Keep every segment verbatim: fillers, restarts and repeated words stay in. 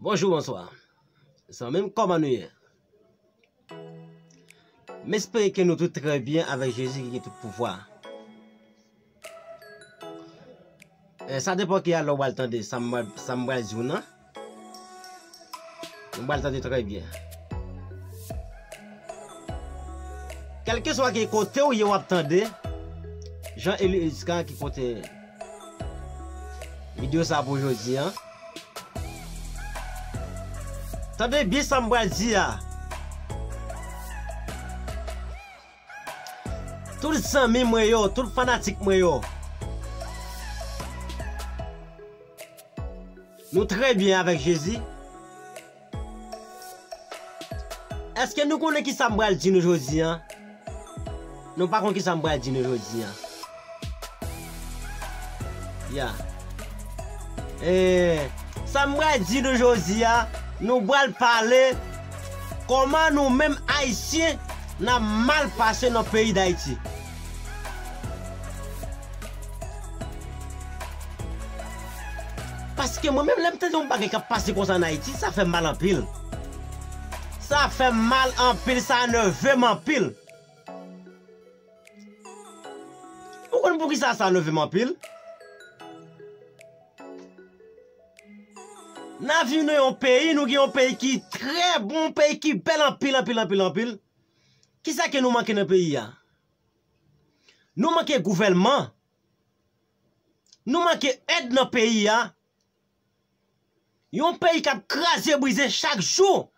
Bonjou, bonswa. Zanmi m, kòman nou ye? M espere ke nou tout trè byen avèk Jezi ki gen tout pouvwa. Eh, sa depann ki alè w pral tande sa m pral, sa m pral di w nan. Nou pral tande trè byen. Kèlkeswa ki kote w ye, w ap tande. Jean Élie Oscar ki pote videyo sa pou jodi a. Tande byen sa m pral di a. Tout zanmi mwen yo, tout fanatik mwen yo. Nou trè byen avèk Jezi. Èske nou konnen ki sa m pral di nou jodi a? Nou pa konn ki sa m pral di nou jodi a. Ya. Eh, sa m pral di nou jodi a, nou pral pale kòman nou menm Ayisyen n ap mal pase nan peyi Dayiti. Paske mwen menm, lè m tande yon bagay k ap pase konsa ann Ayiti, sa fè m mal anpil. Sa fè m mal anpil, sa nève m anpil. Ou konn poukisa sa nève m anpil? N a viv nan yon peyi, nou gen yon peyi ki trè bon, yon peyi ki bèl anpil, anpil, anpil, anpil. Kisa ke nou manke nan peyi a? Nou manke gouvènman. Nou manke èd nan peyi a. Yon peyi k ap kraze brize chak jou.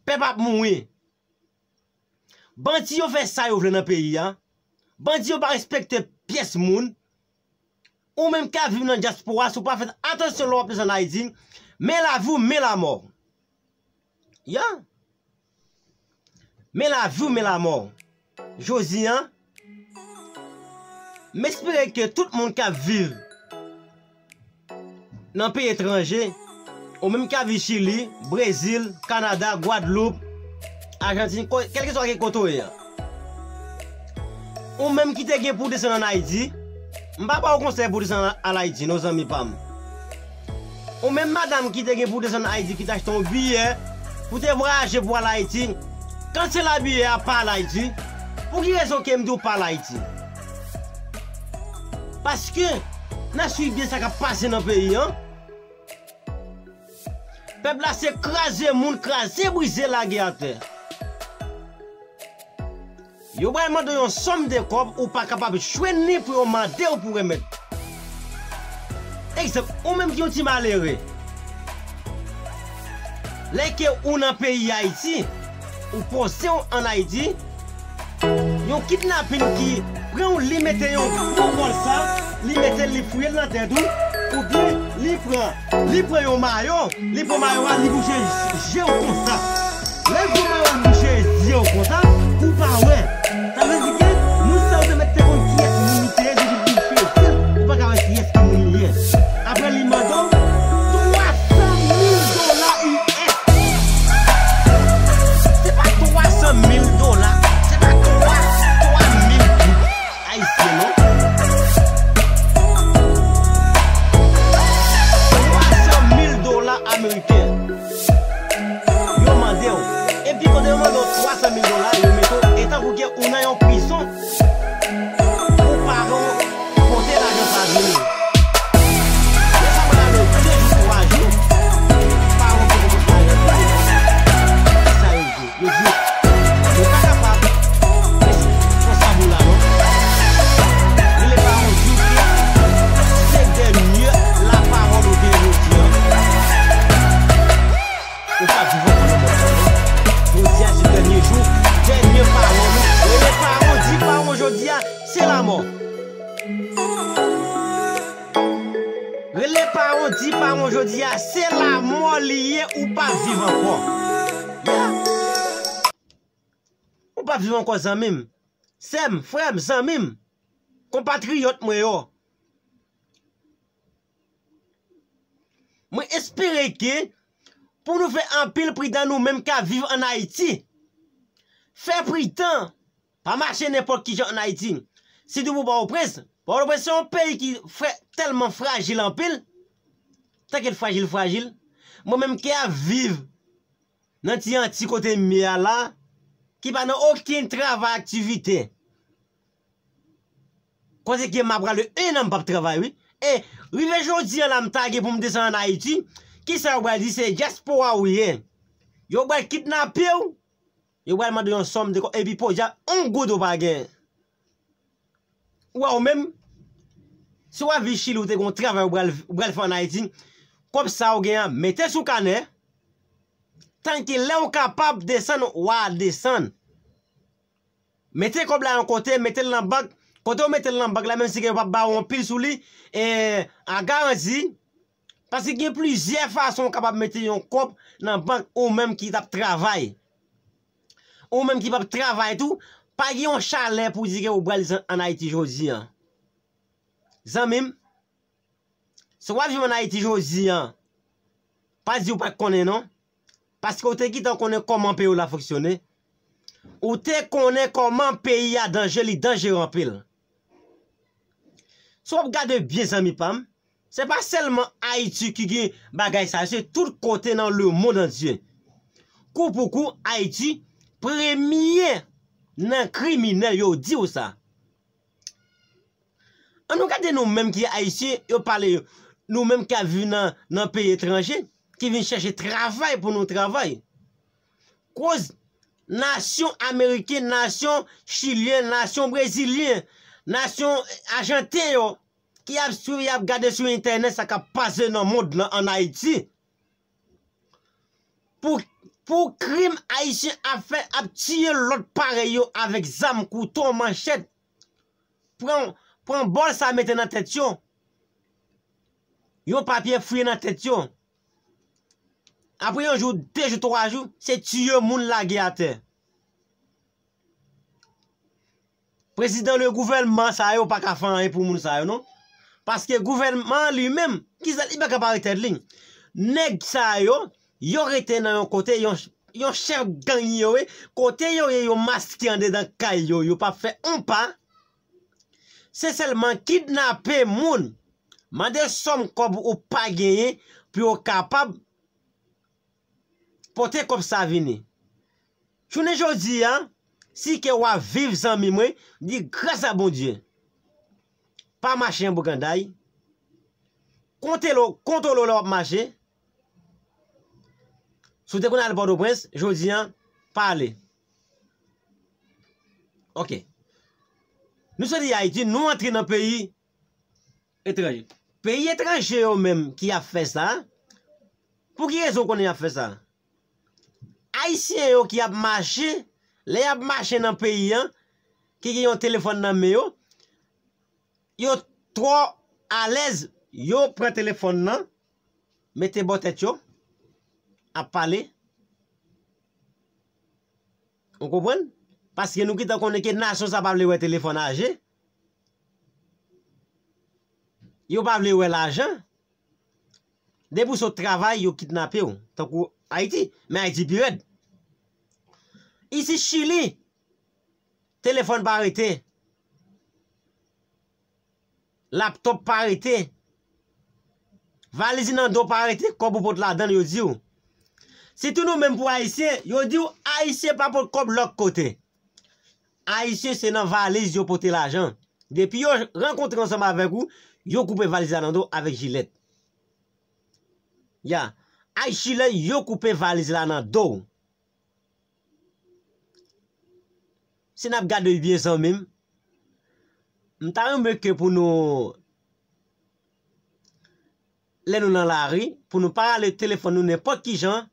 Pèp ap mouri. Bandi yo fè sa yo vle nan peyi a. Bandi yo pa respekte pyès moun. Ou menm k ap viv nan dyaspora, si w pa fè atansyon lè w ap desann Ayiti, men lavi w, men lamò w. Ya. Men lavi w, men lamò w. Jodi a, m espere ke tout moun k ap viv nan peyi etranje, ou menm k ap viv Chili, Brezil, Kanada, Gwadloup, Ajantin, ko-, kèlkeswa ki kote w ye a. Ou menm ki te gen pou w desann ann Ayiti, m pa ba w konsèy pou w desann al Ayiti, non, zanmi pa m. Ou menm madanm ki te gen pou w desann Ayiti, ki te achte yon biyè pou w te vwayaje pou w al Ayiti, kansela biyè a, pa al Ayiti. Pou ki rezon ke m di w pa al Ayiti? Paske n a swiv byen sa k ap pase nan peyi a. Pèp la se kraze moun, kraze brize, lage atè. Yo pral mande w yon sòm de kòb ou pa kapab jwenn li pou yo mande w pou remèt. Egzanp, ou menm ki yon ti malere. Lè ke ou nan peyi Ayiti, ou poze w ann Ayiti, yon kidnapin ki pran w, li mete yon gwo bòlsa, li mete l, li fouye l nan tèt ou, oubyen li pran, li pran yon mayo, li pran mayo a, li bouche je w konsa. Lè l pran mayo a, li bouche je w konsa, ou pa wè. Sa vle di ke moun sa yo te mèt te konn kiyès moun li te ye, depi l bouche je l, ou pa ka wè kiyès ki moun li ye. Apre li mande w twa san mil dola U S. Se pa twa san mil dola, se pa twa, twa mil goud ayisyen, non. Twa san mil dola ameriken. Yo mande w. Epi kote yo mande w twa san mil dola, yo mete w, e tankou ke ou nan yon prizon. Ou pa gon kote lajan sa vini. Lè sa pral ale de jou, twa jou, pa gon kote pou lajan vini. Sa yo di. Yo di, yo pa kapab rete konsa pou la non. Rele pawòl di ke se dènye lapawòl ou gen jodi a. Ou pa viv ankò nan mond sa non. Jodi a se dènye jou, dènye pawòl ou. Rele pawòl, di pawòl jodi a, se lamò. Rele pawòl, di pawòl jodi a, se lamò li ye, ou pa viv ankò. Ya. Ou pa viv ankò, zanmi m. Sè m, frè m, zanmi m, konpatriyòt mwen yo. Mwen espere ke pou nou fè anpil pridan nou menm k ap viv ann Ayiti. Fè pridan. Pa mache nenpòt ki jan ann Ayiti. Sitou pou Pòtoprens. Pòtoprens se yon peyi ki frè, tèlman frajil anpil. Tanke l frajil, frajil. Mwen menm ki ap viv nan ti Anti kote m ye a la, ki pa nan okenn travay aktivite. Kote ke m ap prale en an m p ap travay, wi. E rive jodi an la, m ta gen pou m desann ann Ayiti, kisa yo pral di? Se dyaspora ou ye. Yo pral kidnape w, yo pral mande yon sòm de kòb, epi podyab, yon goud ou pa gen. Ou wè ou menm, si w ap viv Chili, ou te gen yon travay ou pral, ou pral fè ann Ayiti, kòb sa ou gen an, mete sou kanè, tanke lè ou kapab desann, w a desann. Mete kòb la yon kote, mete l nan bank. Kote w mete l nan bank la, menm si ke yo p ap ba w anpil sou li, e, a garanti, paske gen plizyè fason w kapab mete yon kòb nan bank ou menm ki t ap travay. Ou menm ki p ap travay tou, pa gen yon chalè pou di ke ou pral ann Ayiti jodi an. Zanmi m, si w ap viv ann Ayiti jodi an, pa di w pa t konnen non. Paske w te gentan konnen kòman peyi w la fonksyone. Ou te konnen kòman peyi a danje, li danjere anpil. Si w ap gade byen, zanmi pa m, se pa sèlman Ayiti ki gen bagay sa yo, se tout kote nan lemonn antye. Kou pou kou, Ayiti premye nan kriminèl, yo di w sa. Ann nou gade nou menm ki Ayisyen, yo pale yo. Nou menm ki ap viv nan, nan peyi etranje, ki vin chèche travay pou nou travay. Koz nasyon ameriken, nasyon chilyen, nasyon brezilyen, nasyon ajanten yo, ki ap swiv, y ap gade sou entènèt sa k ap pase nan mond lan ann Ayiti. Pou, pou krim Ayisyen ap fè, ap tiye lòt parèy yo avèk zam, kouto, manchèt. Pran, pran bòl sa mete nan tèt yo. Yon papye fouye nan tèt yo. Apre yon jou, de jou, twa jou, se tiye moun lage atè. Prezidan, le gouvènman sa yo pa ka fè anyen pou moun sa yo non. Paske gouvènman an li menm, kisa li pa ka pare tèt li. Nèg sa yo, yo rete nan yon kote, yon, yon chèf gang yo ye, kote yo ye, yo maske andedan kay yo, yo p ap fè yon pa. Se sèlman kidnape moun, mande sòm kòb ou pa genyen pou yo kapab pote kòb sa vini. Jounen jodi a, si ke w ap viv, zanmi mwen, di gras a Bondye. Pa mache an bouganday. Kontwole, kontwole w lè w ap mache. Si w te konn al Pòtoprens, jodi a, pa ale. Ok. Nou soti Ayiti, nou antre nan peyi etranje. Peyi etranje yo menm ki ap fè sa, pou ki rezon w konnen y ap fè sa? Ayisyen yo ki ap mache, lè y ap mache nan peyi an, ki gen yon telefòn nan men yo, yo twò alèz, yo pran telefòn nan, mete bò tèt yo, ap pale. Ou konprann? Paske nou gentan konnen ke nasyon sa pa vle wè telefòn aje. Yo pa vle wè lajan. Depi w sot travay, yo kidnape w. Tankou Ayiti. Men Ayiti pi rèd. Isit Chili, telefòn pa rete. Laptòp pa rete. Valiz nan do pa rete, kòb ou pot ladan l, yo di w. Sitou nou menm pou Ayisyen, yo di w Ayisyen pa pot kòb lòt kote. Ayisyen se nan valiz yo pote lajan. Depi yo rankontre ansanm avèk ou, yo koupe valiz la nan do avèk jilèt. Ya, ak jilèt, yo koupe valiz la nan do w. Si n ap gade byen, zanmi m, m ta renmen ke pou nou, lè nou nan lari, pou nou pa rale telefòn nou nenpòt ki jan.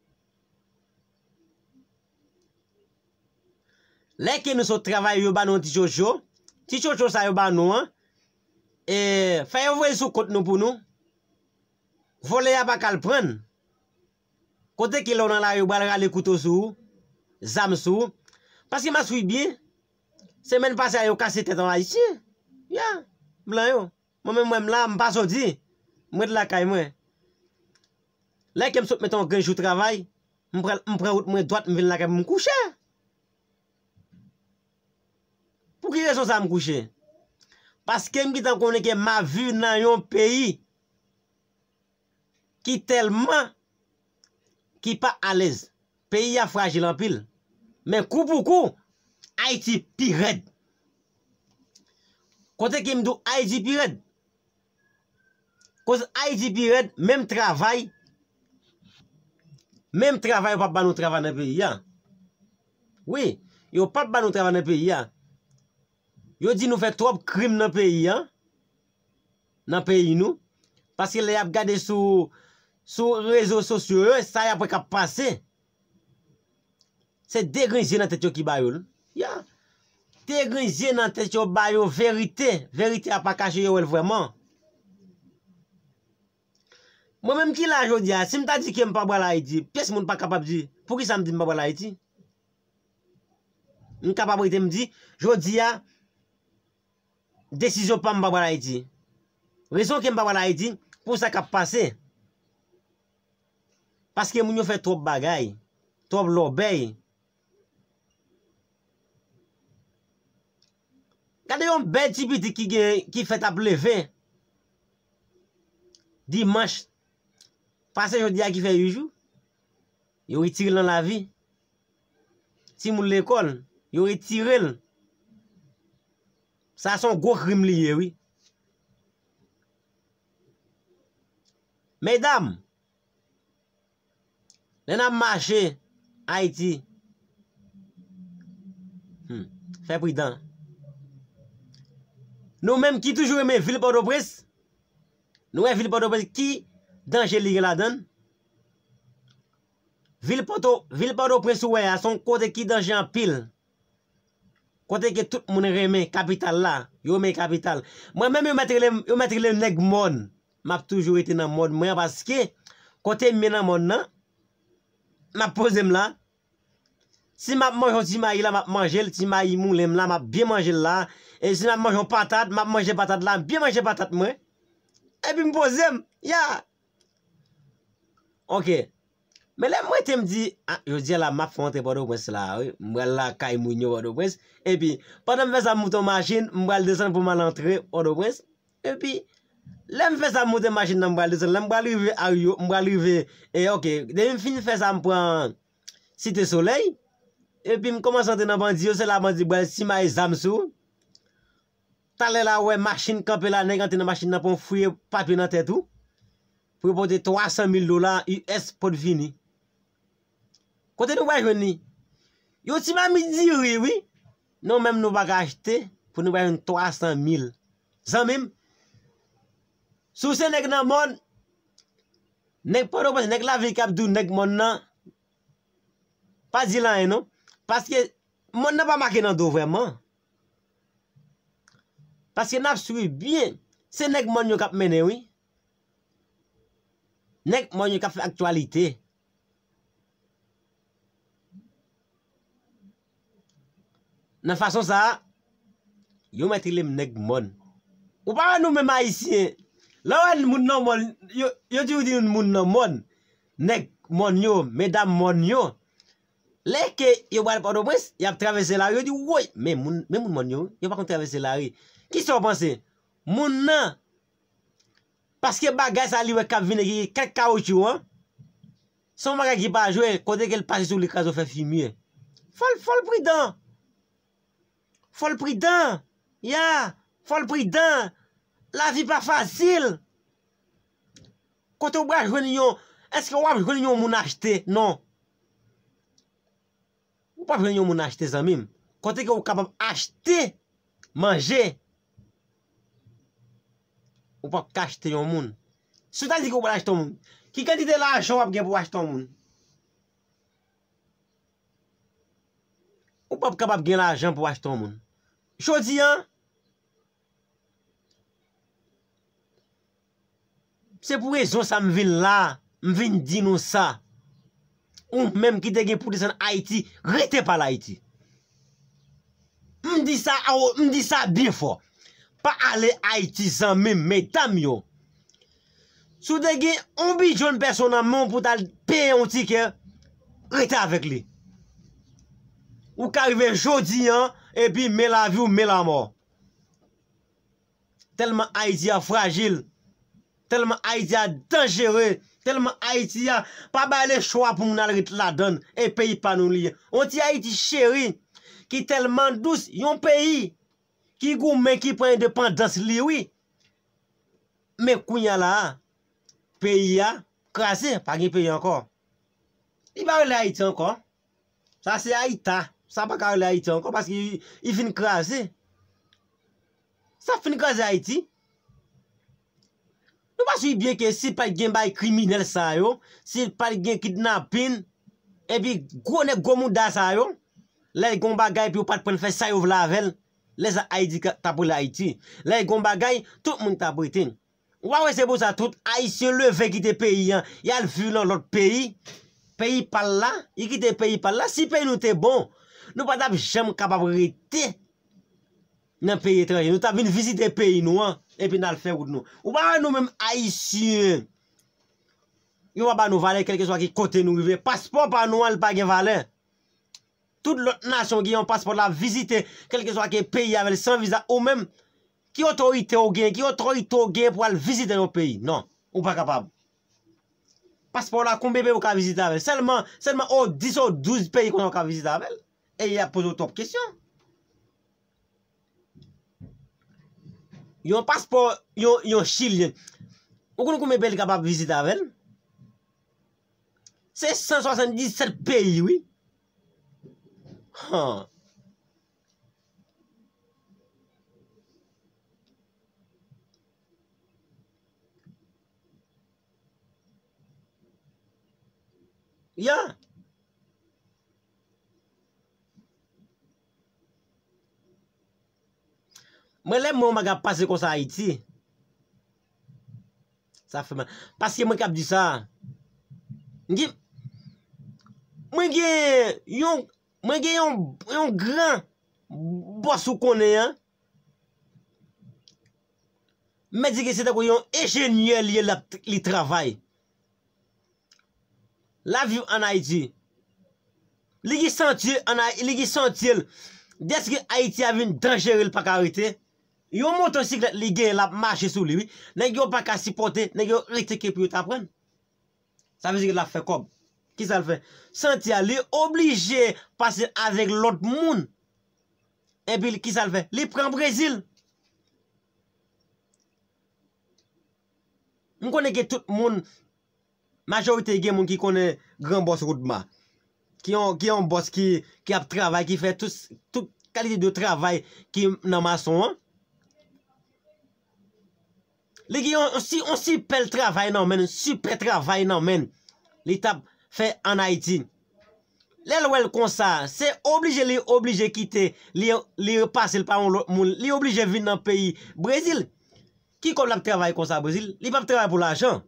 Lè ke nou sot travay, yo ba nou yon ti tchotcho. Ti tchotcho sa yo ba nou an, e, fè yo voye l sou kont nou pou nou. Vòlè a pa ka al pran l. Kote ke lè w nan lari, yo pral rale kouto sou ou, zam sou ou. Paske m ap swiv byen, semèn pase a, yo kase tèt yon Ayisyen. Ya, blan yo. Mwen menm, mwen m la, m pa soti. M ret lakay mwen. Lè ke m sot mete yon grenn jou travay, m pran, m pran wout mwen dwat, m vin lakay mwen, m kouche. Pou ki rezon sa m kouche? Paske m gentan konnen ke m ap viv nan yon peyi ki tèlman ki pa alèz. Peyi a frajil anpil. Men kou pou kou, Ayiti pi rèd. Kote ke m di w Ayiti pi rèd? Koz Ayiti pi rèd, menm travay, menm travay yo p ap ba nou travay nan peyi a. Wi, yo p ap ba nou travay nan peyi a. Yo di nou fè twòp krim nan peyi a, nan peyi nou. Paske lè y ap gade sou, sou rezo sosyo yo, sa y ap wè k ap pase. Se de grenn zye nan tèt yo ki ba yo l. Ya. De grenn zye nan tèt yo ba yo verite. Verite a pa kache, yo wè l vrèman. Mwen menm ki la jodi a, si m ta di ke m pa pral Ayiti, pyès moun pa kapab di, poukisa m di m pa pral Ayiti? M kapab rete m di, jodi a, desizyon pa m pa pral Ayiti. Rezon ke m pa pral Ayiti, pou sa k ap pase. Paske moun yo fè twòp bagay, twòp lòbèy. Gade yon bèl ti pitit ki gen, ki fèt ap leve. Dimanch pase jodi a ki fè uit jou, yo retire l nan lavi. Timoun lekòl, yo retire l. Sa se yon gwo krim li ye, wi. Medam, lè n ap mache Ayiti, hmm, fè pridan. Nou menm ki toujou renmen vil Pòtoprens, nou wè vil Pòtoprens ki danje li gen ladan l. Vil Pòto, vil Pòtoprens ou wè a, se yon kote ki danje anpil. Kote ke tout moun renmen kapital la, yo renmen kapital. Mwen menm yo mèt rele m, yo mèt rele m nèg mòn. M ap toujou rete nan mòn mwen an paske kote m ye nan mòn nan, m ap poze m la. Si m ap manje yon ti mayi la, m ap manje l, ti mayi moulen m la, m ap byen manje l la. E si m ap manje yon patat, m ap manje patat la, m byen manje patat mwen. Epi m poze m, ya. Ok. Men lè m rete m di, ah, jodi a la m ap fè yon antre Pòtoprens la, wi. M pral lakay moun yo Pòtoprens. Epi, pandan m fè sa, m moute yon machin, m pral desann pou m al antre Pòtoprens. Epi, lè m fè sa, m moute machin nan, m pral desann. Lè m pral rive Ario, m pral rive, e ok, depi m fin fè sa, m pran Site Solèy. Epi m kòmanse antre nan bandi yo, se la bandi pral simaye zam sou ou. Talè la, ou wè machin kanpe la, nèg antre nan machin nan, pran fouye papye nan tèt ou. Pou yo pote twa san mil dola U S pot vini. Kote nou pral jwenn li? Yon ti mamit diri, wi. Nou menm nou pa ka achte pou nou pral jwenn twa san mil. Zanmi m, si w se nèg nan mòn, nèg Pòtoprens, nèg lavil k ap di w nèg mòn nan, pa di l anyen non. Paske mòn nan pa make nan do vrèman. Paske n ap swiv byen. Se nèg mòn yo k ap mennen, wi. Nèg mòn yo k ap fè aktyalite. Nan fason sa a, yo mèt rele m nèg mòn. Ou pa wè nou menm Ayisyen, lè w wè moun nan mòn, yo, yo toujou di moun nan mòn, nèg mòn yo, medam mòn yo. Lè ke yo pral Pòtoprens, y ap travèse lari, yo di, woy, men moun, men moun mòn yo, yo pa konn travèse lari. Kisa w panse? Moun nan, paske bagay sa li wè k ap vini ki kèk kawotchou an, se yon bagay ki pa jwe, kote ke l pase sou li kraze w fè fimye. Fò l, fò l pridan. Fò l pridan. Ya, fò l pridan. Lavi pa fasil. Kote w pral jwenn yon, èske w ap jwenn yon moun achte? Non. Ou p ap jwenn yon moun achte, zanmi m. Kote ke w kapab achte manje, ou p ap ka achte yon moun. Si w ta di ke w pral achte yon moun, ki kantite lajan w ap gen pou w achte yon moun? Ou p ap kapab gen lajan pou w achte yon moun. Jodi a, se pou rezon sa m vin la, m vin di nou sa. Ou menm ki te gen pou desann Ayiti, rete pa al Ayiti. M di sa, awo, m di sa byen fò. Pa ale Ayiti, zanmi m, medam yo. Si w te gen yon bidon pèso nan men w pou w t al peye yon tikè, rete avèk li. Ou ka rive jodi a, epi men lavi w, men lanmò. Tèlman Ayiti a frajil, tèlman Ayiti a danjere, Tèlman Ayiti a pa bay le chwa pou moun al ret ladan l, e peyi pa nou li ye. On ti Ayiti cheri, ki tèlman dous, yon peyi ki goumen, ki pran endepandans li, wi. Men kounye a la a, peyi a kraze, pa gen peyi ankò. Li pa rele Ayiti ankò. Sa se Ayita. Sa pa ka rele Ayiti ankò paske li, li fin kraze. Sa fin kraze Ayiti. Nou pa swiv byen ke si pa t gen bay kriminèl sa yo, si pa t gen kidnapin, epi gwo nèg gwo mouda sa yo, lè gen yon bagay epi yo pa t pran fè sa yo vle avè l, lè sa Ayiti ka- t ap rele Ayiti. Lè gen yon bagay, tout moun t ap rete. Ou pa wè se pou sa tout Ayisyen leve kite peyi an, y al viv nan lòt peyi. Peyi pa l la, y kite peyi pa l la. Si peyi nou te bon, nou pa t ap janm kapab rete nan peyi etranje. Nou t ap vin vizite peyi nou an, epi n al fè wout nou. Ou pa wè nou menm Ayisyen, yo pa ba nou valè kèlkeswa ki kote nou rive. Paspò pa nou an, li pa gen valè. Tout lòt nasyon gen yon paspò l ap vizite, kèlkeswa ki peyi avè l, san viza, ou menm, ki otorite w gen, ki otorite w gen pou al vizite yon peyi? Non, ou pa kapab. Paspò w la, konbyen peyi w ka vizite avè l? Sèlman, sèlman o dis o douz peyi konsa w ka vizite avè l. E y ap poze w twòp kesyon. Yon paspò, yon, yon Chilyen. Ou konn konbyen peyi l kapab vizite avè l? Se san swasanndisèt peyi, wi. Han. Ya. Mwen, lè mwen, mwen ap pase konsa Ayiti. Sa fè mal. Paske mwen k ap di sa. Mwen gen, mwen gen yon, mwen gen yon, yon gran bòs ou konnen an. Mwen di ke se tankou yon enjenyè li ye, l ap, li travay. L ap viv ann Ayiti. Li ki santye ann Ay-, li ki santye l. Dèske Ayiti a vin danjere, l pa ka rete. Yon motosiklèt li genyen, l ap mache sou li, wi. Nèg yo pa ka sipòte, nèg yo rete ke pou yo ta pran l. Sa vle di ke l ap fè kòb. Kisa l fè? Santye a, li oblije pase avèk lòt moun. Epi, kisa l fè? Li pran Brezil. M konnen ke tout moun, majorite gen moun ki konnen gran bòs Roodma. Ki yon, ki yon bòs ki, ki ap travay, ki fè tout, tout kalite de travay ki nan mason an. Li gen yon, yon si-, yon sipè travay nan men l, sipè travay nan men l. Li t ap fè ann Ayiti. Lè l wè l konsa, se oblije li oblije kite, li, li repase l pa yon lòt moun, li oblije vin nan peyi Brezil. Ki kòb l ap travay konsa Brezil? Li p ap travay pou lajan.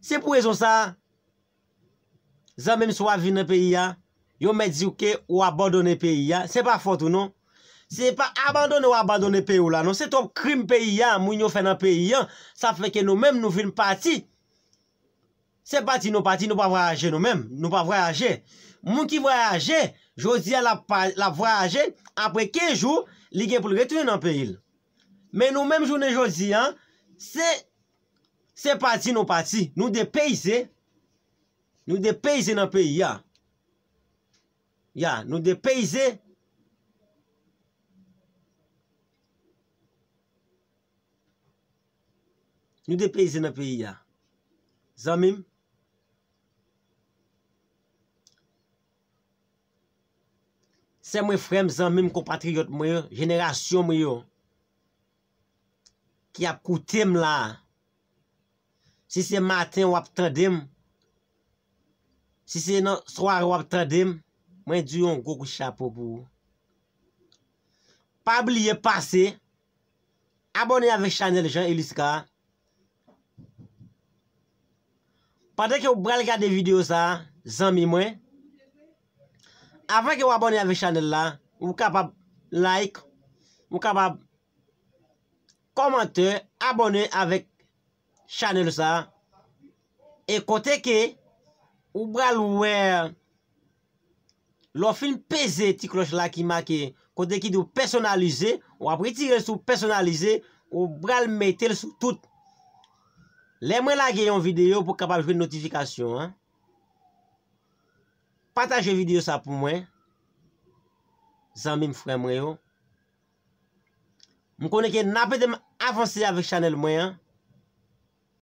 Se pou rezon sa a, zanmi m, si w ap vin nan peyi a, yo mèt di w ke ou abandone peyi a. Se pa fòt ou non. Se pa abandone ou abandone peyi w la non. Se twòp krim peyi a, moun yo fè nan peyi a. Sa fè ke nou menm nou vin pati. Se pati nou pati, nou pa vwayaje nou menm. Nou pa vwayaje. Moun ki vwayaje, jodi a l ap pa-, l ap vwayaje, apre kenz jou, li gen pou l retounen nan peyi l. Men nou menm jounen jodi a, se, se pati nou pati. Nou depeyize. Nou depeyize nan peyi a. Ya, nou depeyize. Nou depeyize nan peyi a. Zanmi m, sè mwen, frè m, zanmi m, konpatriyòt mwen yo, jenerasyon mwen yo, ki ap koute m la a. Si se maten w ap tande m, si se nan sware w ap tande m, mwen di w yon gwo kout chapo pou ou. Pa bliye pase abòne avèk chanèl Jean Elisca a. Pandan ke w pral gade videyo sa a, zanmi mwen, avan ke w abòne avèk chanèl la, ou kapab like, ou kapab kòmante, abòne avèk chanèl sa a. E kote ke ou pral wè, lè w fin peze ti klòch la ki make kote ki di w pèsonalize, w ap retire l sou pèsonalize, ou pral mete l sou tout. Lè mwen lage yon videyo pou w kapab jwenn notifikasyon an, pataje videyo sa pou mwen, zanmi m, frè mwen yo. M konnen ke n ap ede m avanse avèk chanèl mwen an.